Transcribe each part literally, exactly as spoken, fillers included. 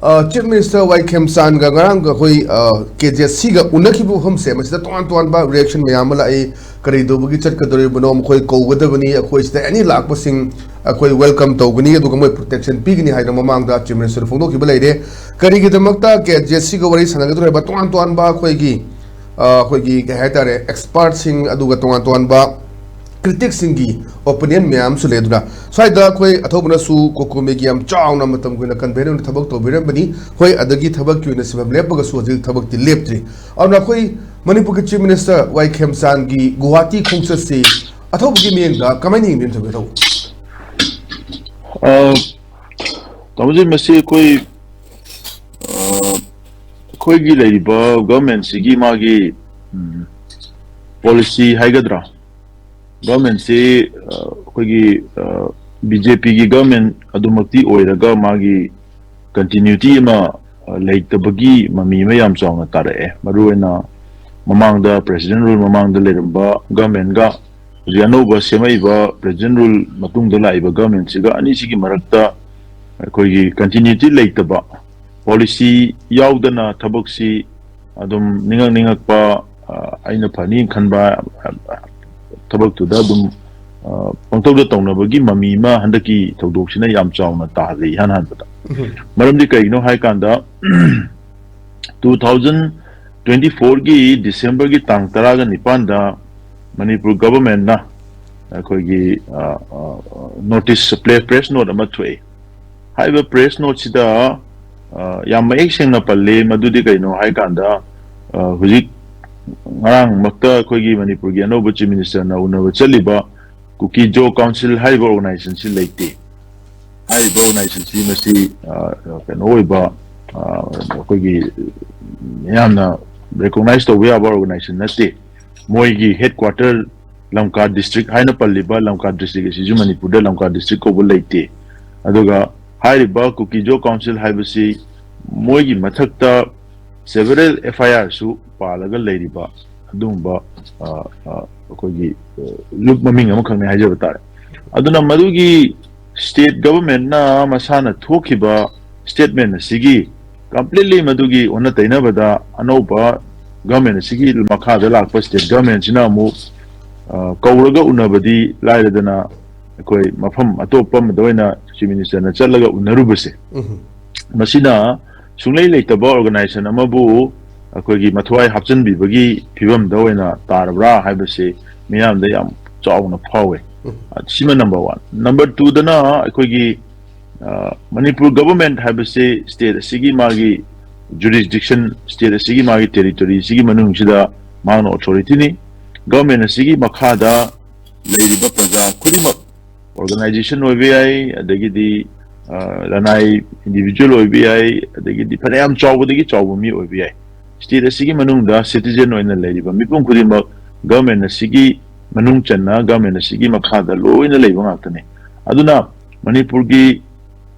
ꯑ, Chief Minister ꯋꯥꯏ ꯈꯦꯝꯆꯥꯟꯒ ꯉꯔꯥꯡꯒ ꯑꯩꯈꯣꯏ, ꯑ, ꯀꯦ ꯖꯦ ꯁꯤꯒ ꯎꯅꯈꯤꯕ ꯃꯐꯝꯁꯦ, ꯃꯁꯤꯗ ꯇꯣꯉꯥꯟ ꯇꯣꯉꯥꯟꯕ reaction ꯃꯌꯥꯝ ꯑꯃ ꯂꯥꯛꯏ꯫ ꯀꯔꯤ ꯇꯧꯕꯒꯤ ꯆꯠꯀꯗꯧꯔꯤꯕꯅꯣ? ꯃꯈꯣꯏ ꯀꯧꯒꯗꯕꯅꯤ, ꯑꯩꯈꯣꯏ ꯁꯤꯗ any ꯂꯥꯛꯄꯁꯤꯡ ꯑꯩꯈꯣꯏ welcome ꯇꯧꯒꯅꯤ, ꯑꯗꯨꯒ ꯃꯣꯏ protection ꯄꯤꯒꯅꯤ ꯍꯥꯏꯅ ꯃꯃꯥꯡꯗ Chief Minister ꯐꯣꯡꯗꯣꯛꯈꯤꯕ ꯂꯩꯔꯦ꯫ ꯀꯔꯤꯒꯤꯗꯃꯛꯇ ꯀꯦ ꯖꯦ ꯁꯤꯒ ꯋꯥꯔꯤ ꯁꯥꯟꯅꯒꯗꯧꯔꯤꯕ? ꯇꯣꯉꯥꯟ ꯇꯣꯉꯥꯟꯕ ꯑꯩꯈꯣꯏꯒꯤ, ꯑ, ꯑꯩꯈꯣꯏꯒꯤ ꯀꯩ ꯍꯥꯏꯇꯥꯔꯦ, expertꯁꯤꯡ, ꯑꯗꯨꯒ ꯇꯣꯉꯥꯟ ꯇꯣꯉꯥꯟꯕ criticꯁꯤꯡꯒꯤ opinion ꯃꯌꯥꯝ ꯑꯃꯁꯨ ꯂꯩ꯫ ꯑꯗꯨꯅ ꯁ꯭ꯋꯥꯏꯗ ꯑꯩꯈꯣꯏ ꯑꯊꯧꯕꯅꯁꯨ ꯀꯣꯀꯣꯃꯤꯒꯤ ꯌꯥꯝ ꯆꯥꯎꯅ ꯃꯇꯝꯒꯤ ꯑꯣꯏꯅ convener ꯑꯣꯏꯅ ꯊꯕꯛ ꯇꯧꯕꯤꯔꯝꯕꯅꯤ꯫ ꯍꯣꯏ, ꯑꯗꯒꯤ ꯊꯕꯛꯀꯤ ꯑꯣꯏꯅ ꯁꯤꯟꯐꯝ ꯂꯦꯞꯄꯒꯁꯨ ꯍꯧꯖꯤꯛ ꯊꯕꯛꯇꯤ ꯂꯦꯞꯇ꯭ꯔꯤ꯫ ꯑꯗꯨꯅ ꯑꯩꯈꯣꯏ ꯃꯅꯤꯄꯨꯔꯒꯤ Chief Minister ꯋꯥꯏ ꯈꯦꯝꯆꯥꯟꯒꯤ ꯒꯨꯋꯥꯍꯥꯇꯤ ꯈꯣꯡꯆꯠꯁꯤ ꯑꯊꯧꯕꯒꯤ ꯃꯤꯠꯌꯦꯡꯗ ꯀꯃꯥꯏꯅ ꯌꯦꯡꯕꯤꯔꯤ, ꯊꯝꯕꯤꯔꯝꯃꯨ? ꯑ, ꯇꯥꯃꯣꯖꯤ, ꯃꯁꯤ ꯑꯩꯈꯣꯏ, ꯑ, ꯑꯩꯈꯣꯏꯒꯤ ꯂꯩꯔꯤꯕ governmentꯁꯤꯒꯤ ꯃꯥꯒꯤ, ꯎꯝ, policy ꯍꯥꯏꯒꯗ꯭ꯔꯥ, governmentꯁꯤ, ꯑ, ꯑꯩꯈꯣꯏꯒꯤ, ꯑ, BJPꯒꯤ government ꯑꯗꯨꯃꯛꯇꯤ ꯑꯣꯏꯔꯒ ꯃꯥꯒꯤ continuity ꯑꯃ, ꯑ, ꯂꯩꯇꯕꯒꯤ ꯃꯃꯤ ꯑꯃ ꯌꯥꯝ ꯆꯥꯎꯅ ꯇꯥꯔꯛꯑꯦ꯫ ꯃꯔꯨꯑꯣꯏꯅ ꯃꯃꯥꯡꯗ president rule ꯃꯃꯥꯡꯗ ꯂꯩꯔꯝꯕ governmentꯒ ꯍꯧꯖꯤꯛ ꯑꯅꯧꯕ ꯁꯦꯝꯃꯛꯏꯕ president rule ꯃꯇꯨꯡꯗ ꯂꯥꯛꯏꯕ governmentꯁꯤꯒ ꯑꯅꯤꯁꯤꯒꯤ ꯃꯔꯛꯇ ꯑꯩꯈꯣꯏꯒꯤ continuity ꯂꯩꯇꯕ, policy ꯌꯥꯎꯗꯅ ꯊꯕꯛꯁꯤ ꯑꯗꯨꯝ ꯅꯤꯡꯉꯛ ꯅꯤꯡꯉꯛꯄ, ꯑ, ꯑꯩꯅ ꯐꯅꯤ ꯈꯟꯕ, ꯑ, ꯊꯕꯛꯇꯨꯗ ꯑꯗꯨꯝ, ꯑ, ꯄꯪꯇꯧꯗ ꯇꯧꯅꯕꯒꯤ ꯃꯃꯤ ꯑꯃ ꯍꯟꯗꯛꯀꯤ ꯊꯧꯗꯣꯛꯁꯤꯅ ꯌꯥꯝ ꯆꯥꯎꯅ ꯇꯥꯍꯜꯂꯤ ꯏꯍꯥꯟ ꯍꯥꯟꯕꯗ꯫ ꯃꯔꯝꯗꯤ ꯀꯩꯒꯤꯅꯣ ꯍꯥꯏ ꯀꯥꯟꯗ, two thousand twenty fourꯒꯤ Decemberꯒꯤ ꯇꯥꯡ ꯇꯔꯥꯒ ꯅꯤꯄꯥꯟꯗ ꯃꯅꯤꯄꯨꯔ governmentꯅ ꯑꯩꯈꯣꯏꯒꯤ, ꯑ, ꯑ, notice, pre-, press note ꯑꯃ ꯊꯣꯛꯑꯦ꯫ ꯍꯥꯏꯔꯤꯕ press noteꯁꯤꯗ, ꯑ, ꯌꯥꯝ ꯃꯌꯦꯛ ꯁꯦꯡꯅ ꯄꯜꯂꯤ꯫ ꯃꯗꯨꯗꯤ ꯀꯩꯅꯣ ꯍꯥꯏ ꯀꯥꯟꯗ, ꯑ, ꯍꯧꯖꯤꯛ ꯉꯔꯥꯡꯃꯛꯇ ꯑꯩꯈꯣꯏꯒꯤ ꯃꯅꯤꯄꯨꯔꯒꯤ ꯑꯅꯧꯕ Chief Ministerꯅ ꯎꯅꯕ ꯆꯠꯂꯤꯕ ꯀꯨꯀꯤ ꯖꯣ council ꯍꯥꯏꯔꯤꯕ organizationꯁꯤ ꯂꯩꯇꯦ꯫ ꯍꯥꯏꯔꯤꯕ organizationꯁꯤ ꯃꯁꯤ, ꯑ, ꯀꯩꯅꯣ ꯑꯣꯏꯕ, ꯑ, ꯑꯩꯈꯣꯏꯒꯤ ꯌꯥꯝꯅ recognize ꯇꯧꯕ ꯌꯥꯕ organization ꯅꯠꯇꯦ꯫ ꯃꯣꯏꯒꯤ headquarter ꯂꯝꯀꯥ district ꯍꯥꯏꯅ ꯄꯜꯂꯤꯕ ꯂꯝꯀꯥ district ꯑꯁꯤꯁꯨ ꯃꯅꯤꯄꯨꯔꯗ ꯂꯝꯀꯥ district ꯀꯧꯕ ꯂꯩꯇꯦ꯫ ꯑꯗꯨꯒ ꯍꯥꯏꯔꯤꯕ ꯀꯨꯀꯤ ꯖꯣ council ꯍꯥꯏꯕꯁꯤ ꯃꯣꯏꯒꯤ ꯃꯊꯛꯇ several F I Rꯁꯨ ꯄꯥꯜꯂꯒ ꯂꯩꯔꯤꯕ ꯑꯗꯨꯒꯨꯝꯕ, ꯑ, ꯑ, ꯑꯩꯈꯣꯏꯒꯤ, ꯑ, ꯂꯨꯞ ꯃꯃꯤꯡ ꯑꯃꯈꯛꯅꯤ ꯍꯥꯏꯖꯕ ꯇꯥꯔꯦ꯫ ꯑꯗꯨꯅ ꯃꯗꯨꯒꯤ state governmentꯅ ꯃꯁꯥꯅ ꯊꯣꯛꯈꯤꯕ statement ꯑꯁꯤꯒꯤ completely ꯃꯗꯨꯒꯤ ꯑꯣꯟꯅ ꯇꯩꯅꯕꯗ ꯑꯅꯧꯕ government ꯑꯁꯤꯒꯤ ꯃꯈꯥꯗ ꯂꯥꯛꯄ state government ꯁꯤꯅ ꯑꯃꯨꯛ, ꯑ, ꯀꯧꯔꯒ ꯎꯅꯕꯗꯤ ꯂꯥꯏꯔꯗꯅ, ꯑꯩꯈꯣꯏ ꯃꯐꯝ ꯑꯇꯣꯞꯄ ꯑꯃꯗ ꯑꯣꯏꯅ Chief Minister ꯅ ꯆꯠꯂꯒ ꯎꯅꯔꯨꯕꯁꯦ, ꯎꯝ꯫ ꯃꯁꯤꯅ ꯁꯨꯡꯂꯩ ꯂꯩꯇꯕ organization ꯑꯃꯕꯨ ꯑꯩꯈꯣꯏꯒꯤ ꯃꯊ꯭ꯋꯥꯏ ꯍꯥꯞꯆꯤꯟꯕꯤꯕꯒꯤ ꯐꯤꯕꯝꯗ ꯑꯣꯏꯅ ꯇꯥꯔꯕ꯭ꯔꯥ ꯍꯥꯏꯕꯁꯤ ꯃꯤꯌꯥꯝꯗ ꯌꯥꯝ ꯆꯥꯎꯅ ꯐꯥꯎꯋꯦ꯫ ꯎꯝ꯫ ꯑ, ꯁꯤꯃ number one꯫ Number two ꯗꯅ ꯑꯩꯈꯣꯏꯒꯤ, ꯑ, ꯃꯅꯤꯄꯨꯔ government ꯍꯥꯏꯕꯁꯤ state ꯑꯁꯤꯒꯤ ꯃꯥꯒꯤ jurisdiction, state ꯑꯁꯤꯒꯤ ꯃꯥꯒꯤ territory ꯑꯁꯤꯒꯤ ꯃꯅꯨꯡꯁꯤꯗ ꯃꯍꯥꯛꯅ authority ꯅꯤ꯫ Government ꯑꯁꯤꯒꯤ ꯃꯈꯥꯗ ꯂꯩꯔꯤꯕ ꯄ꯭ꯔꯖꯥ ꯈꯨꯗꯤꯡꯃꯛ organization ꯑꯣꯏꯕ ꯌꯥꯏ, ꯑꯗꯒꯤꯗꯤ, ꯑ, ꯂꯅꯥꯏ individual ꯑꯣꯏꯕ ꯌꯥꯏ, ꯑꯗꯒꯤꯗꯤ ꯐꯅꯌꯥꯝ ꯆꯥꯎꯕꯗꯒꯤ ꯆꯥꯎꯕ ꯃꯤ ꯑꯣꯏꯕ ꯌꯥꯏ꯫ State ꯑꯁꯤꯒꯤ ꯃꯅꯨꯡꯗ citizen ꯑꯣꯏꯅ ꯂꯩꯔꯤꯕ ꯃꯤꯄꯨꯝ ꯈꯨꯗꯤꯡꯃꯛ government ꯑꯁꯤꯒꯤ ꯃꯅꯨꯡ ꯆꯟꯅ government ꯑꯁꯤꯒꯤ ꯃꯈꯥꯗ ꯂꯣꯏꯅ ꯂꯩꯕ ꯉꯥꯛꯇꯅꯤ꯫ ꯑꯗꯨꯅ ꯃꯅꯤꯄꯨꯔꯒꯤ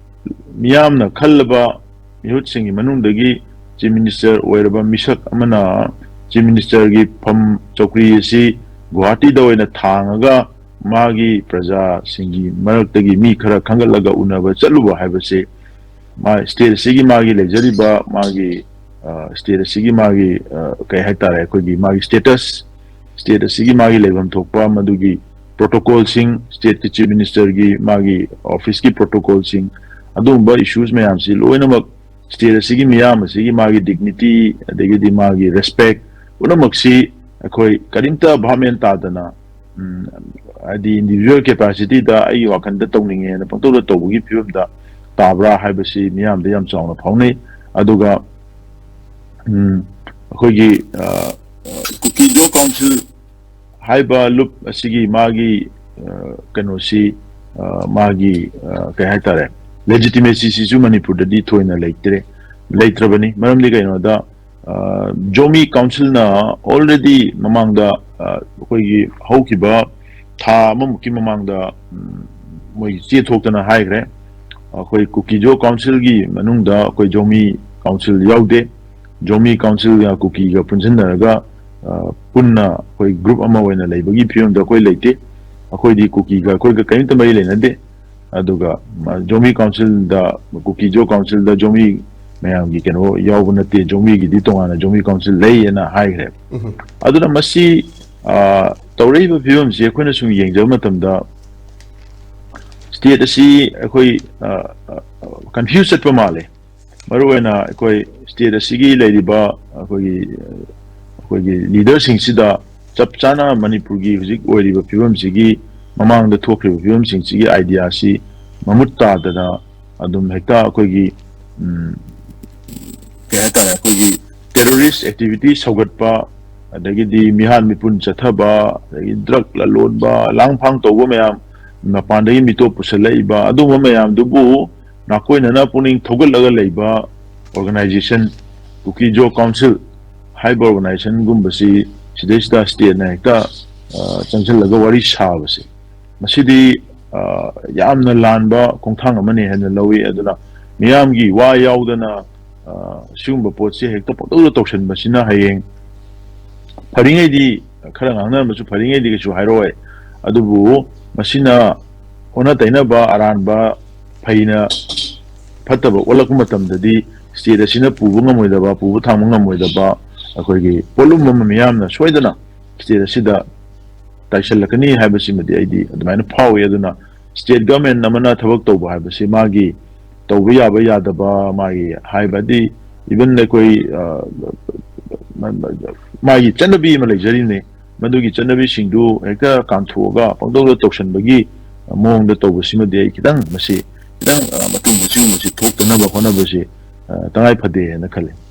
ꯃꯤꯌꯥꯝꯅ ꯈꯜꯂꯕ ꯃꯤꯍꯨꯠꯁꯤꯡꯒꯤ ꯃꯅꯨꯡꯗꯒꯤ Chief Minister ꯑꯣꯏꯔꯕ ꯃꯤꯁꯛ ꯑꯃꯅ Chief Minister ꯒꯤ ꯐꯝ ꯆꯧꯀ꯭ꯔꯤ ꯑꯁꯤ ꯒꯨꯋꯥꯍꯥꯇꯤꯗ ꯑꯣꯏꯅ ꯊꯥꯡꯉꯒ ꯃꯥꯒꯤ ꯄ꯭ꯔꯖꯥꯁꯤꯡꯒꯤ ꯃꯔꯛꯇꯒꯤ ꯃꯤ ꯈꯔ ꯈꯟꯒꯠꯂꯒ ꯎꯅꯕ ꯆꯠꯂꯨꯕ ꯍꯥꯏꯕꯁꯤ ꯃꯥ state ꯑꯁꯤꯒꯤ ꯃꯥꯒꯤ ꯂꯩꯖꯔꯤꯕ ꯃꯥꯒꯤ, ꯑ, state ꯑꯁꯤꯒꯤ ꯃꯥꯒꯤ, ꯑ, ꯀꯩ ꯍꯥꯏꯇꯥꯔꯦ, ꯑꯩꯈꯣꯏꯒꯤ ꯃꯥꯒꯤ status, state ꯑꯁꯤꯒꯤ ꯃꯥꯒꯤ ꯂꯩꯐꯝ ꯊꯣꯛꯄ ꯃꯗꯨꯒꯤ protocol ꯁꯤꯡ, state ꯀꯤ Chief Minister ꯒꯤ ꯃꯥꯒꯤ office ꯀꯤ protocol ꯁꯤꯡ, ꯑꯗꯨꯒꯨꯝꯕ issues ꯃꯌꯥꯝꯁꯤ ꯂꯣꯏꯅꯃꯛ state ꯑꯁꯤꯒꯤ ꯃꯤꯌꯥꯝ ꯑꯁꯤꯒꯤ ꯃꯥꯒꯤ dignity, ꯑꯗꯒꯤꯗꯤ ꯃꯥꯒꯤ respect ꯄꯨꯝꯅꯃꯛꯁꯤ ꯑꯩꯈꯣꯏ ꯀꯔꯤꯝꯇ ꯚꯥꯞ ꯃꯦꯟ ꯇꯥꯗꯅ, ꯎꯝ, ꯍꯥꯏꯗꯤ individual capacity ꯗ ꯑꯩꯒꯤ ꯋꯥꯈꯜꯗ ꯇꯧꯅꯤꯡꯉꯦꯅ ꯄꯪꯇꯧꯗ ꯇꯧꯕꯒꯤ ꯐꯤꯕꯝꯗ ꯇꯥꯕ꯭ꯔꯥ ꯍꯥꯏꯕꯁꯤ ꯃꯤꯌꯥꯝꯗ ꯌꯥꯝ ꯆꯥꯎꯅ ꯐꯥꯎꯅꯩ꯫ ꯑꯗꯨꯒ, ꯎꯝ, ꯑꯩꯈꯣꯏꯒꯤ, ꯑ, ꯑ, ꯀꯨꯀꯤ ꯖꯣ ꯀꯥꯎꯟꯁꯤꯜ ꯍꯥꯏꯕ ꯂꯨꯞ ꯑꯁꯤꯒꯤ ꯃꯥꯒꯤ, ꯑ, ꯀꯩꯅꯣꯁꯤ, ꯑ, ꯃꯥꯒꯤ, ꯑ, ꯀꯩ ꯍꯥꯏꯇꯥꯔꯦ, legitimacy ꯁꯤꯁꯨ ꯃꯅꯤꯄꯨꯔꯗꯗꯤ ꯊꯣꯏꯅ ꯂꯩꯇ꯭ꯔꯦ, ꯂꯩꯇ꯭ꯔꯕꯅꯤ꯫ ꯃꯔꯝꯗꯤ ꯀꯩꯅꯣꯗ, ꯑ, ꯖꯣꯃꯤ ꯀꯥꯎꯟꯁꯤꯜꯅ already ꯃꯃꯥꯡꯗ, ꯑ, ꯑꯩꯈꯣꯏꯒꯤ ꯍꯧꯈꯤꯕ ꯊꯥ ꯑꯃꯃꯨꯛꯀꯤ ꯃꯃꯥꯡꯗ, ꯎꯝ, ꯃꯣꯏ ꯆꯦ ꯊꯣꯛꯇꯅ ꯍꯥꯏꯈ꯭ꯔꯦ, ꯑꯩꯈꯣꯏ ꯀꯨꯀꯤ ꯖꯣ ꯀꯥꯎꯟꯁꯤꯜꯒꯤ ꯃꯅꯨꯡꯗ ꯑꯩꯈꯣꯏ ꯖꯣꯃꯤ ꯀꯥꯎꯟꯁꯤꯜ ꯌꯥꯎꯗꯦ, ꯖꯣꯃꯤ ꯀꯥꯎꯟꯁꯤꯜꯒ ꯀꯨꯀꯤꯒ ꯄꯨꯟꯁꯤꯟꯅꯔꯒ, ꯑ, ꯄꯨꯟꯅ ꯑꯩꯈꯣꯏ group ꯑꯃ ꯑꯣꯏꯅ ꯂꯩꯕꯒꯤ ꯐꯤꯕꯝꯗ ꯑꯩꯈꯣꯏ ꯂꯩꯇꯦ꯫ ꯑꯩꯈꯣꯏꯗꯤ ꯀꯨꯀꯤꯒ ꯑꯩꯈꯣꯏꯒ ꯀꯔꯤꯝꯇ ꯃꯔꯤ ꯂꯩꯅꯗꯦ꯫ ꯑꯗꯨꯒ ꯖꯣꯃꯤ ꯀꯥꯎꯟꯁꯤꯜꯗ, ꯀꯨꯀꯤꯖꯣ ꯀꯥꯎꯟꯁꯤꯜꯗ ꯖꯣꯃꯤ ꯃꯌꯥꯝꯒꯤ ꯀꯩꯅꯣ ꯌꯥꯎꯕ ꯅꯠꯇꯦ, ꯖꯣꯃꯤꯒꯤꯗꯤ ꯇꯣꯉꯥꯟꯅ ꯖꯣꯃꯤ ꯀꯥꯎꯟꯁꯤꯜ ꯂꯩꯌꯦꯅ ꯍꯥꯏꯈ꯭ꯔꯦ꯫ ꯑꯗꯨꯅ ꯃꯁꯤ, ꯑ, ꯇꯧꯔꯛꯏꯕ ꯐꯤꯕꯝꯁꯤ ꯑꯩꯈꯣꯏꯅ ꯁꯨꯝ ꯌꯦꯡꯖꯕ ꯃꯇꯝꯗ, ꯁ꯭ꯇꯦꯠ ꯑꯁꯤ ꯑꯩꯈꯣꯏ, ꯑ, ꯑ, ꯀꯟꯐ꯭ꯌꯨꯁ ꯆꯠꯄ ꯃꯥꯜꯂꯦ꯫ ꯃꯔꯨꯑꯣꯏꯅ ꯑꯩꯈꯣꯏ ꯁ꯭ꯇꯦꯠ ꯑꯁꯤꯒꯤ ꯂꯩꯔꯤꯕ ꯑꯩꯈꯣꯏꯒꯤ, ꯑꯩꯈꯣꯏꯒꯤ ꯂꯤꯗꯔꯁꯤꯡꯁꯤꯗ ꯆꯞ ꯆꯥꯅ ꯃꯅꯤꯄꯨꯔꯒꯤ ꯍꯧꯖꯤꯛ ꯑꯣꯏꯔꯤꯕ ꯐꯤꯕꯝꯁꯤꯒꯤ, ꯃꯃꯥꯡꯗ ꯊꯣꯛꯈ꯭ꯔꯤꯕ ꯐꯤꯕꯝꯁꯤꯡꯁꯤꯒꯤ ꯑꯥꯏꯗꯤꯌꯥꯁꯤ ꯃꯃꯨꯠ ꯇꯥꯗꯅ ꯑꯗꯨꯝ ꯍꯦꯛꯇ ꯑꯩꯈꯣꯏꯒꯤ, ꯎꯝ, ꯀꯩ ꯍꯥꯏꯇꯥꯔꯦ, ꯑꯩꯈꯣꯏꯒꯤ ꯇꯦꯔꯣꯔꯤꯁ ꯑꯦꯛꯇꯤꯚꯤꯇꯤ ꯁꯧꯒꯠꯄ, ꯑꯗꯒꯤꯗꯤ ꯃꯤꯍꯥꯠ ꯃꯤꯄꯨꯟ ꯆꯠꯊꯕ, ꯑꯗꯒꯤ ꯗ꯭ꯔꯒ ꯂꯂꯣꯟꯕ, ꯂꯥꯡꯐꯥꯡ ꯇꯧꯕ ꯃꯌꯥꯝ, ꯃꯄꯥꯟꯗꯒꯤ ꯃꯤꯇꯣꯞ ꯄꯨꯁꯜꯂꯛꯏꯕ, ꯑꯗꯨꯒꯨꯝꯕ ꯃꯌꯥꯝꯗꯨꯕꯨ ꯅꯥꯀꯣꯏꯅꯅ ꯄꯨꯛꯅꯤꯡ ꯊꯧꯒꯠꯂꯒ ꯂꯩꯕ ꯑꯣꯔꯒꯅꯥꯏꯖꯦꯁꯟ, ꯀꯨꯀꯤꯖꯣ ꯀꯥꯎꯟꯁꯤꯜ ꯍꯥꯏꯕ ꯑꯣꯔꯒꯅꯥꯏꯖꯦꯁꯟꯒꯨꯝꯕꯁꯤ ꯁꯤꯗꯩꯁꯤꯗ ꯁ꯭ꯇꯦꯠꯅ ꯍꯦꯛꯇ, ꯑ, ꯆꯪꯁꯤꯜꯂꯒ ꯋꯥꯔꯤ ꯁꯥꯕꯁꯦ, ꯃꯁꯤꯗꯤ, ꯑ, ꯌꯥꯝꯅ ꯂꯥꯟꯕ ꯈꯣꯡꯊꯥꯡ ꯑꯃꯅꯤ ꯍꯥꯏꯅ ꯂꯧꯏ꯫ ꯑꯗꯨꯅ ꯃꯤꯌꯥꯝꯒꯤ ꯋꯥ ꯌꯥꯎꯗꯅ, ꯑ, ꯁꯤꯒꯨꯝꯕ ꯄꯣꯠꯁꯦ ꯍꯦꯛꯇ ꯄꯪꯇꯧꯗ ꯇꯧꯁꯟꯕꯁꯤꯅ ꯍꯌꯦꯡ ꯐꯔꯤꯉꯩꯗꯤ, ꯈꯔ ꯉꯥꯡꯅꯔꯝꯕꯁꯨ ꯐꯔꯤꯉꯩꯗꯤ ꯀꯩꯁꯨ ꯍꯥꯏꯔꯛꯑꯣꯏ꯫ ꯑꯗꯨꯕꯨ ꯃꯁꯤꯅ ꯑꯣꯟꯅ ꯇꯩꯅꯕ ꯑꯔꯥꯟꯕ ꯐꯩꯅ ꯐꯠꯇꯕ ꯑꯣꯜꯂꯛꯄ ꯃꯇꯝꯗꯗꯤ ꯁ꯭ꯇꯦꯠ ꯑꯁꯤꯅ ꯄꯨꯕ ꯉꯝꯃꯣꯏꯗꯕ, ꯄꯨꯕ ꯊꯥꯡꯕ ꯉꯝꯃꯣꯏꯗꯕ ꯑꯩꯈꯣꯏꯒꯤ ꯄꯣꯠꯂꯨꯝ ꯑꯃ ꯃꯤꯌꯥꯝꯅ ꯁꯣꯏꯗꯅ ꯁ꯭ꯇꯦꯠ ꯑꯁꯤꯗ ꯇꯥꯏꯁꯜꯂꯛꯀꯅꯤ ꯍꯥꯏꯕꯁꯤꯃꯗꯤ ꯑꯩꯗꯤ ꯑꯗꯨꯃꯥꯏꯅ ꯐꯥꯎꯏ꯫ ꯑꯗꯨꯅ ꯁ꯭ꯇꯦꯠ ꯒꯃꯦꯟ ꯑꯃꯅ ꯊꯕꯛ ꯇꯧꯕ ꯍꯥꯏꯕꯁꯤ ꯃꯥꯒꯤ ꯇꯧꯕ ꯌꯥꯕ ꯌꯥꯗꯕ, ꯃꯥꯒꯤ ꯍꯥꯏꯕꯗꯤ even ꯑꯩꯈꯣꯏ, ꯑ, ꯃꯥꯒꯤ ꯆꯠꯅꯕꯤ ꯑꯃ ꯂꯩꯖꯔꯤꯅꯦ꯫ ꯃꯗꯨꯒꯤ ꯆꯠꯅꯕꯤꯁꯤꯡꯗꯨ ꯍꯦꯛꯇ ꯀꯥꯟꯊꯣꯛꯑꯒ ꯄꯪꯇꯧꯗ ꯇꯧꯁꯟꯕꯒꯤ ꯃꯑꯣꯡꯗ ꯇꯧꯕꯁꯤꯃꯗꯤ ꯑꯩ ꯈꯤꯇꯪ ꯃꯁꯤ ꯈꯤꯇꯪ, ꯑ, ꯃꯇꯨꯡꯗ ꯁꯤꯒꯨꯝꯕꯁꯤ ꯊꯣꯛꯇꯅꯕ ꯍꯣꯠꯅꯕꯁꯤ, ꯑ, ꯇꯉꯥꯏ ꯐꯗꯦ ꯍꯥꯏꯅ ꯈꯜꯂꯤ꯫